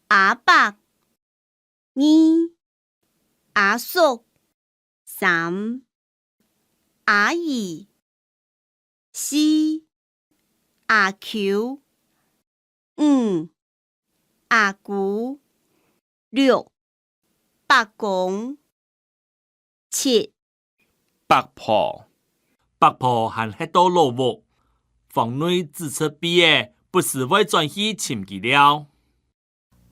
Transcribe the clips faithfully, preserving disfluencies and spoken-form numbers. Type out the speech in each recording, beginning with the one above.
阿伯，二。阿叔，三。阿姨，四。阿舅，五。阿姑，六。伯公，七。伯婆，伯婆還歇到老屋，房內子侄輩仔不時會轉去尋佢尞。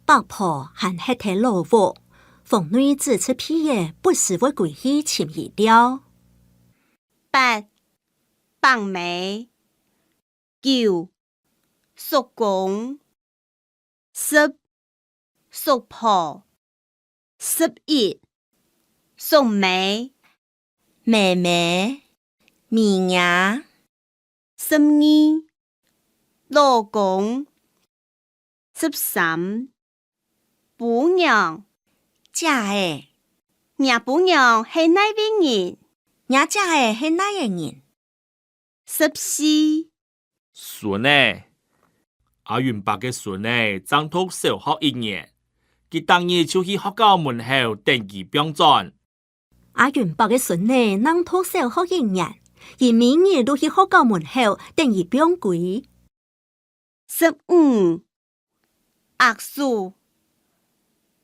伯婆還歇在老屋，房內子侄輩仔不時會歸去尋佢尞。八。伯姆，九。叔公，十。叔婆，十一。叔姆，姆姆，姆娘。十二。老公，十三。餔娘，姐仔。若餔娘係哪位人？若姐仔係哪位人？十四。孫仔，阿雲伯个孫仔正讀小學一年，佢逐日就去學校門口等佢放轉。阿雲伯个孫仔正讀小學一年，佢每日都去學校門口等佢放歸。十五。鈺手，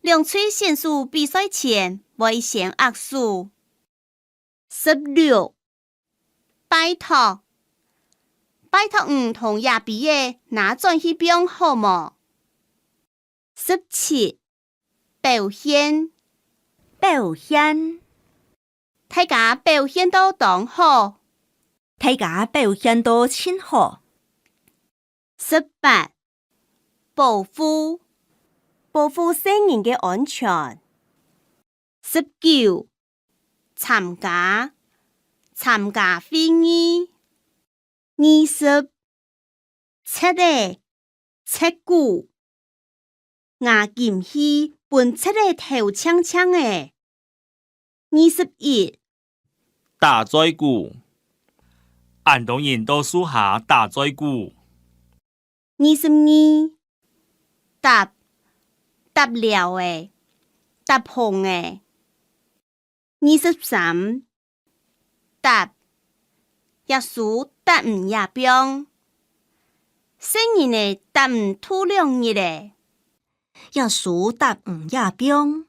兩隊選手比賽前會先鈺手。十六。拜託，拜託你同這杯仔拿轉去放好無？十七。表現，表現。大家表現到當好。大家表現到盡好。十八。保護，保護細人个安全。十九。參加，參加會議。二十。節仔，節鼓。吾今去分節仔頭淨淨仔。二十一。打嘴鼓，恁多人到樹下打嘴鼓。二十二。搭，搭寮仔，搭棚仔。二十三。搭，這書搭你這放。細人仔搭你渡兩日仔。這書搭你這放。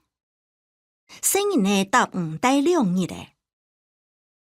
細人仔搭你帶兩日仔。